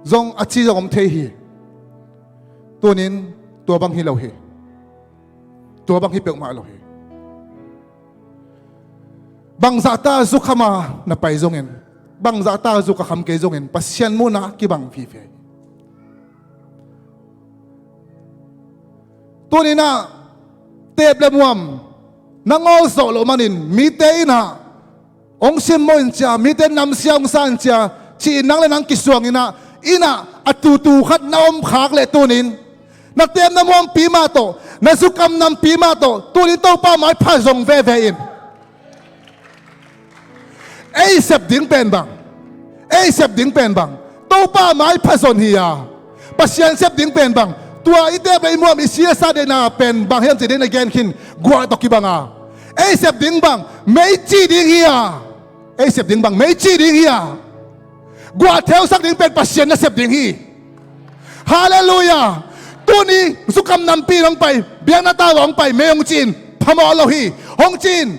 zong a ci zong om thei hi. Tunin tua bang hi lo hi. Tua bang hi peuhmah lo hi. Bangzahta zukhama na pai zongin, bangzahta zukha kham kei zongin Pasian muhna kibang vive hi. Tuninah tep le muam na ngawlzawh loh manin mite inah hong simmawh in cia, mite namsia hong sa in cia, ci-in nang le nang kisuanginah, inah a tutu khat na om khak leh tunin na tepna muampi mah tawh, na zukam nampi mah tawh tunin Topa mai pha zong veve in. Ei sep ding pen bang? Ei sep ding pen bang? Topa mai pha zon hi a, Pasian sep ding pen bang? Tua i tep le i muam, i si le sa deihna pen bang hiam cih ding na gen khin guah tawh kibang a. Ei sep ding bang? Meici ding hi a. Ei sep ding bang? Meici ding hi a. Guah theusak ding pen Pasian na sep ding hi. Halleluiah. Tuni zukam nampi in hong pai, biakna tau ah hong pai, mei hong ci-in phamawh lo hi. Hong ci-in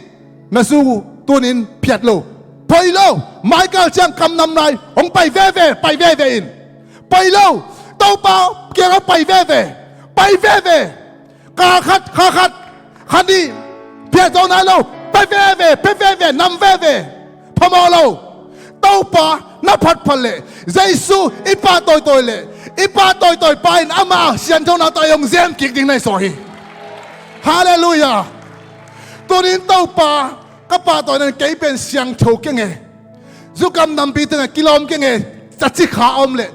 na zu tunin phiat lo. Poi lo. Maikal ciang kam nam lai hong pai veve, pai veve in. Poi lo. Topa kiangah pai veve, pai veve. Kal khat, kha khat, kha nih, phiat zo nai lo. Pai veve, pai veve, nam veve. Phamawh lo. Topa na phatphat leh, Jesu i pahtawitawi leh, i pahtawitawi pa in ama sianthona tawh ei hong zem kik ding na hi zaw hi. Halleluiah. Tunin Topa ka pahtawina in kei pen siangtho keng e, zukam nampi tengah kilawm keng e, a ci kha a om leh,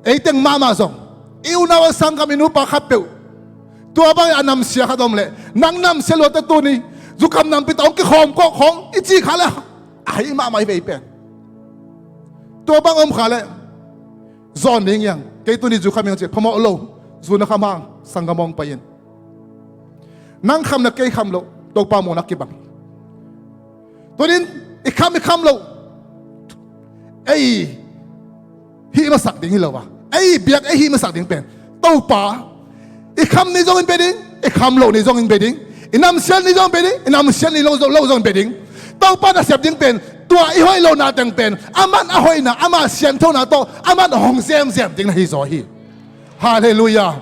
ei teng mahmah zong, i unau a sanggam, i nupa khatpeuh tua bangin a namsia khat om leh, nang namsia luate tuni zukam nampi tawh hong kikhawm kawh khawng i ci kha leh, a hi mahmah hi vei pen. Tua bang om kha leh Zawn ding hiang. Kei tuni zu kham hiang ci, phamawh lo. Zu na kham hang, sanggam hong pai in. Nang kham na kei kham lo, Topa muhna kibang. Tunin i kham i kham lo, ei hih masak ding hi lo a, ei biak ei hih masak ding pen Topa. I kham ni zongin bia ding, i kham lo ni zongin bia ding, i namsial ni zongin bia ding, i namsial ni lo, lo zongin bia ding. Topa nasep ding pen tua i hoih lo na teng pen aman a hoihna, ama sianthona tawh aman hong zemzem ding na hi zaw hi. Halleluiah.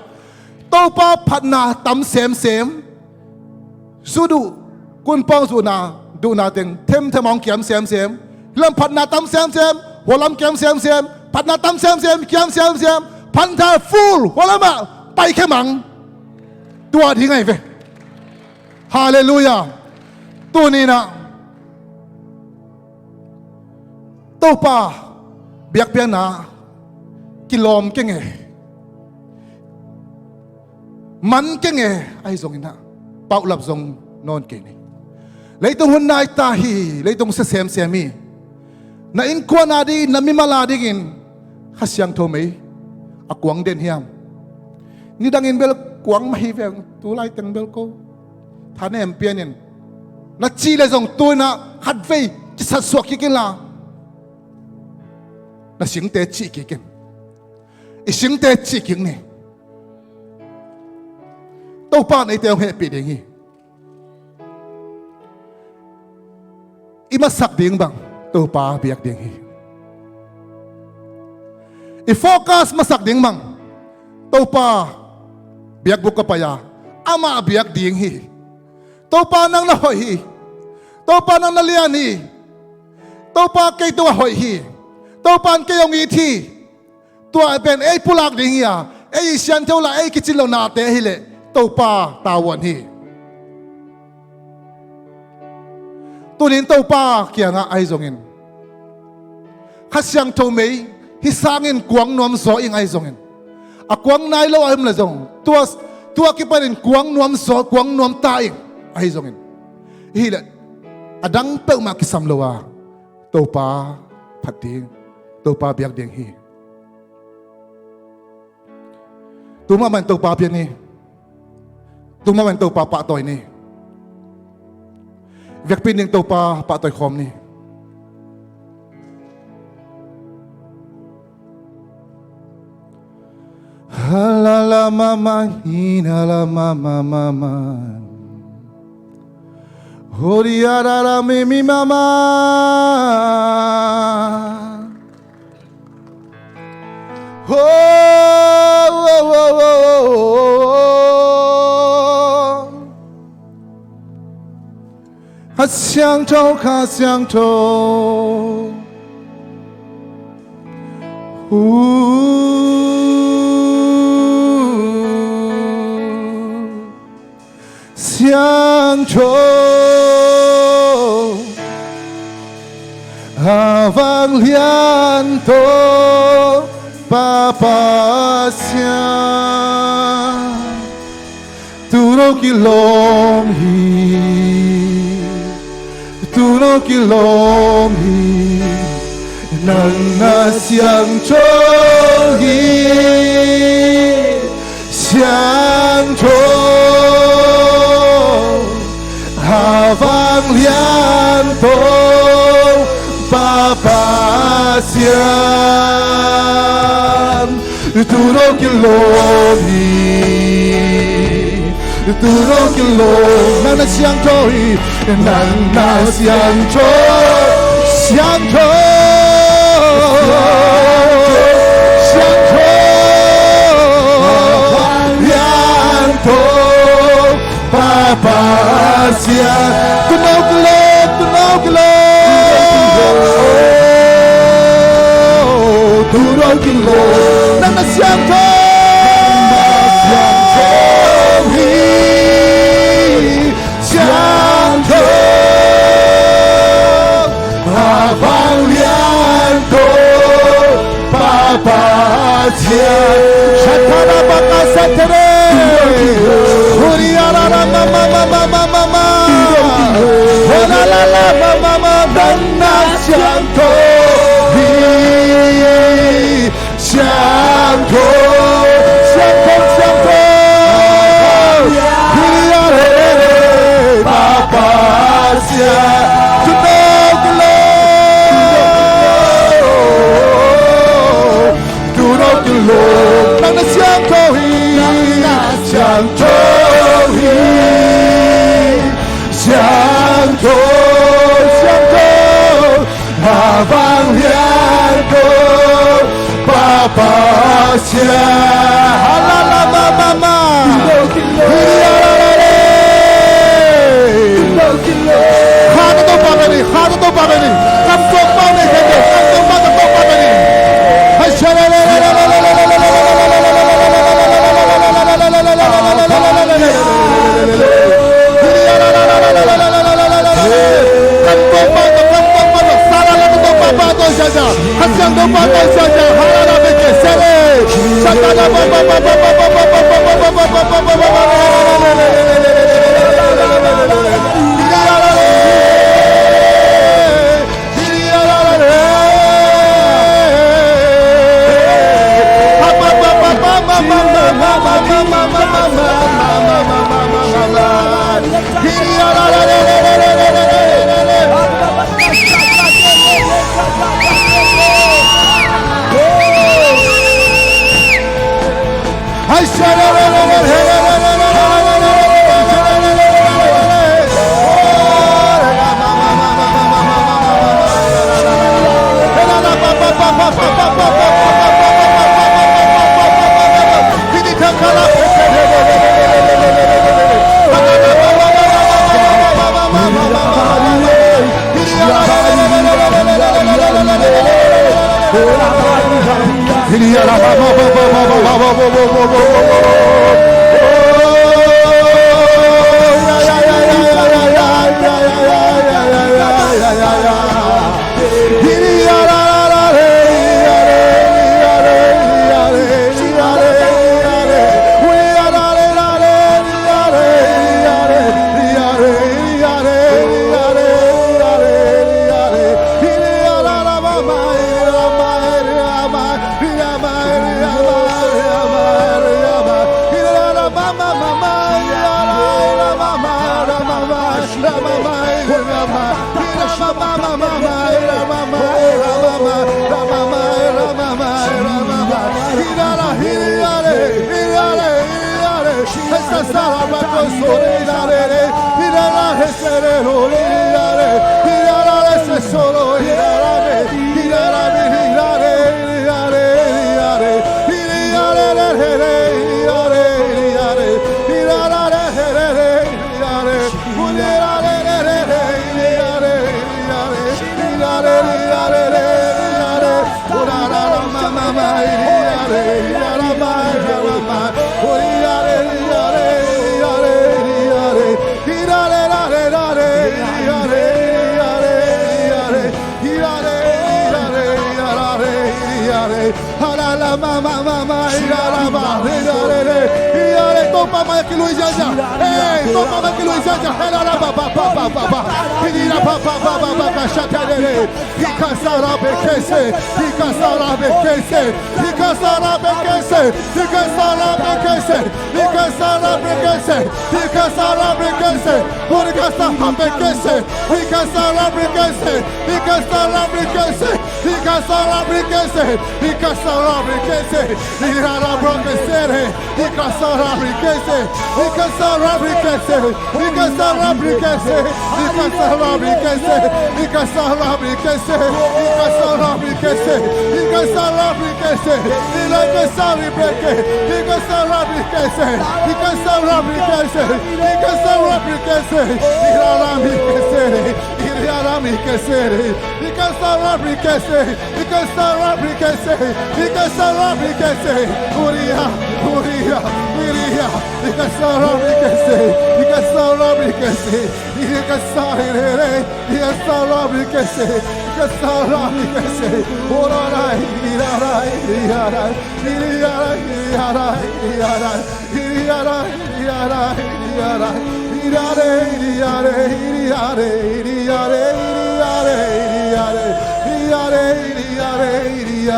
Topa phatna tam semsem. Zu duh, kunpawng zuhna, duhna teng themthem hong kiam semsem. Lam phatna tam semsem, hua lam kiam semsem. Phatna tam semsem, kiam semsem. Phatna full, hua lamah pai khe mang. Tua ding ahi ve. Halleluiah. Tuninah Topa biakpiakna kilawm keng e. Man keng e, ahi zonginah paulap zong nawn kei ni. Leitung hun nai ta hi, leitung sia semsem hi. Na innkuan a dingin, na mimal a dingin Kha Siangtho mei a kuang den hiam? Nidangin bel kuang mah hi veng, tu laiteng bel ko thanem pianin na cih le zong tuinah khatvei kisatsuak kik inla na singte cih kik in. I singte cih kik ni. Topa in eite hong hehpih ding hi. I masak ding bang Topa biak ding hi. I focus masak ding bang Topa biakbuk ka pai-a amah biak ding hi. Topa nang na hoih hi. Topa nang na lian hi. Topa kei tungah hoih hi. Topa in kei hong it hi. Tua pen ei pulak ding hi a, ei sianthou la ei kicin lo nate hileh Topa tavuan hi. Tunin Topa kiangah ahi zongin Kha Siangtho mei hih sangin kuang nuam zaw ing ahi zongin, a kuang nai lo a um le zong tua, tua kipanin kuang nuam zaw, kuang nuam ta ing ahi zongin, hileh a dang peuhmah kisam lo a Topa phat ding, Topa biak ding hi. Tu mahmah in Topa biak ni. Tu mahmah in Topa pahtawi ni. Vekpi ning Topa pahtawi khawm ni. Halala mama hina la mama mama. Hori arara mimi mama. Ho, ho, ho, ho, ho. Kha Siangtho, Kha Siangtho. Hu. Siangtho, a vanglian Topa Pasian, tu no kilawm hi, tu no kilawm hi, nang na siangtho hi. Siangtho, a vanglian Topa Pasian, tu no kilawm hi, tu no kilawm, nang na siangtho hi. Nang na siangtho, siangtho, siangtho, siangtho, Topa Pasian. Tu no kilawm, tu no kilawm, tu no kilawm, nang na siangtho, nang na siangtho hi. Siangtho, a vanglian Topa Pasian. Shatara baka satere. Huri arara mama mama mama. Hori arara mama mama. Nang na siangtho hi. Siangtho, siangtho, siangtho. Hiri a le le, Papa Siangtho. Thunok kilawm, thunok kilawm. Nang na siangtho hi, siangtho hi, siangtho, siangtho. A vanglian ko Papa Siangtho. Halala mama. Hiri a la la le. Kha tawh Topa pen hi, kha tawh Topa pen hi. Kam tuak pah nei kei, kam tuak pah tawh Topa pen hi. Hai sha le le le le. Hiri a la la la. Kan Topa tawh, kan Topa tawh, Sara la Topa tawh siasia, Kha Siangtho pa tawh siasia, halala beke sele. Sakada ba ba ba ba. Topa mah kiluai ziahziah. Hey, Topa mah kiluai ziahziah. Hey, la la ba ba ba ba ba ba. Hiri la ba ba ba ba ba ba. Sha te le le. Hikasara bekese, hikasara bekese, hikasara bekese, hikasara bekese, hikasara bekese, hikasara bekese, hikasara bekese, hikasara bekese, hikasara bekese, hikasara bekese, hikasara bekese, hikasara bekese, hikasara bekese, hikasara bekese. Hikasara brikese, hikasara brikese, hikasara brikese, hikasara brikese, hikasara brikese, hikasara brikese, hikasara brikese, hikasara brikese, hikasara brikese, hikasara brikese, hikasara brikese, hikasara brikese, hikasara brikese, huria, huria, huria. Hikasara brikese, hikasara brikese, hikasara brikese, hikasara brikese, hikasara brikese. Orarai, irarai, irarai, irarai, irarai, irarai, irarai, irarai, irarai, irarai, irarai, irarai, irarai, irarai, irarai, irarai, irarai, irarai, irarai, irarai.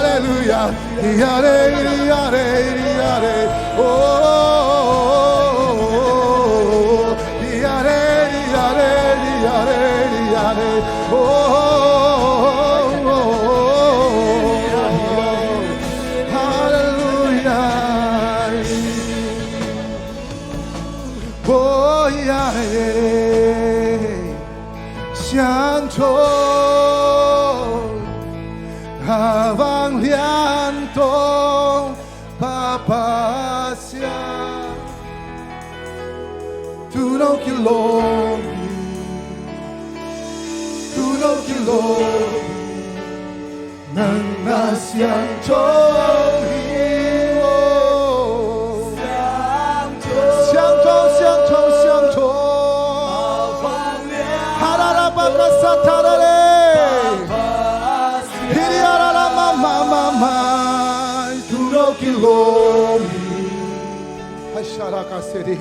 Hallelujah. Yare, yare, yare. Oh, yare, yare, yare, yare. Oh, hallelujah. 哦呀耶，相同，阿旺亮东，爸爸想，土豆给罗米，土豆给罗米。 能那相同意我。相同，相同，相同。哈啦啦巴卡萨塔啦嘞。Hiri ara la ma ma ma ma. Tuno kilom. Hashara kaseri.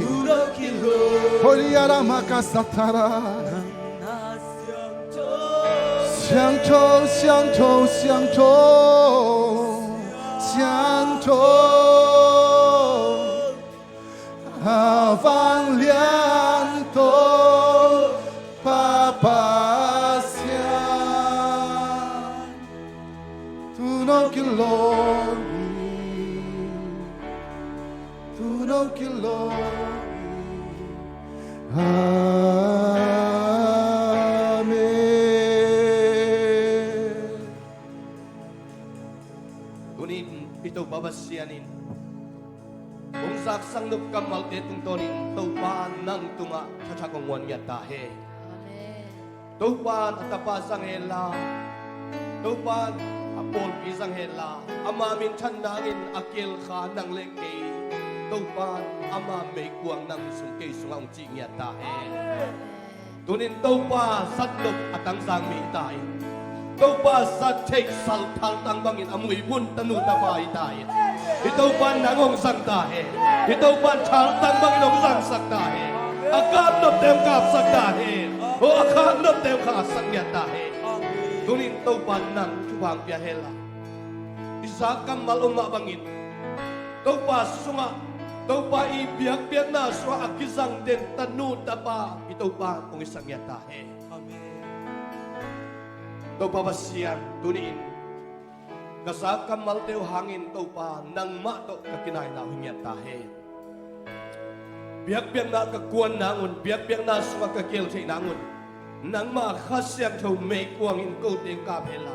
Hori ara ma kasatara. 相同，相同，相同，相同。阿旺亮东，爸爸想，土豆给罗米。 Tuno kilom. Amen. Tunin i Topa Pasian in hong zaksak nop kammalte tungtawnin Topa nang tungah thathak hong guan ngiat ta hen. Amen. Topan a tapa zang hen la, Topan a pawlpi zang hen la, ama minthan nangin a kielkha nang le kei, Topan ama meikuang nang sung kei sungah hong cih ngiat ta hen. Tunin Topa zatnop a tangzang mi hi ta in, Topa zat theih sal thaltang bangin a muibun tanu tapa hi ta in, hi Topan nang hong zang ta hen. Hi Topan thaltang bangin hong zangsak ta hen. A kapnopte hong kapsak ta hen. Aw, a khaknopte hong khaksak ngiat ta hen. Tunin Topan nang thupha hong pia hen la, i zak kammal om mah bangin Topa sungah, Topa i biakpiakna sungah a kizang den tanu tapa hi Topan hong hisak ngiat ta hen. Amen. Topa Pasian, tuni-in ka zak kammalte uh hangin Topa nangmah tawh ka kinaina uh hi ngiat ta hen. Biakpiakna ka kuan nangun, biakpiakna sungah ka keel theih nangun, nangmah Kha Siangtho meikuangin kote hong kap hen la,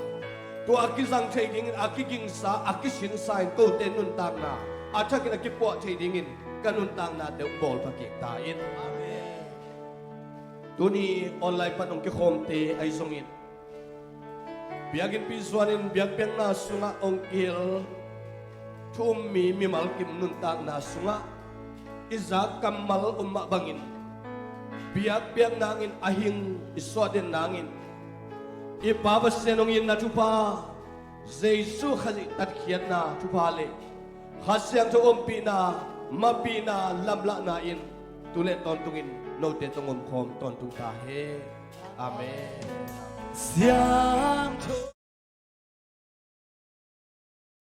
tua a kizang theih dingin, a kigingsa, a kisinsa in kote nuntakna a thakin a kipuah theih dingin ka nuntaknate hong bawl pha kik ta in. Amen. Tuni online pan hong kikhawmte ahi zongin, biakinnpi zuanin biakpiakna sungah hong kihel thu um mi mimal kim nuntakna sungah i zak kammal om mah bangin, biakpiak nangin a hing i suah den nangin, i Pa Pasian hong itna thupha, Jesuh Khazih tatkhiatna thupha le Kha Siangtho ompihna, mapihna, lamlahna in tu le tawntungin note tawh omkhawm tawntung ta hen. Amen. Siangtho.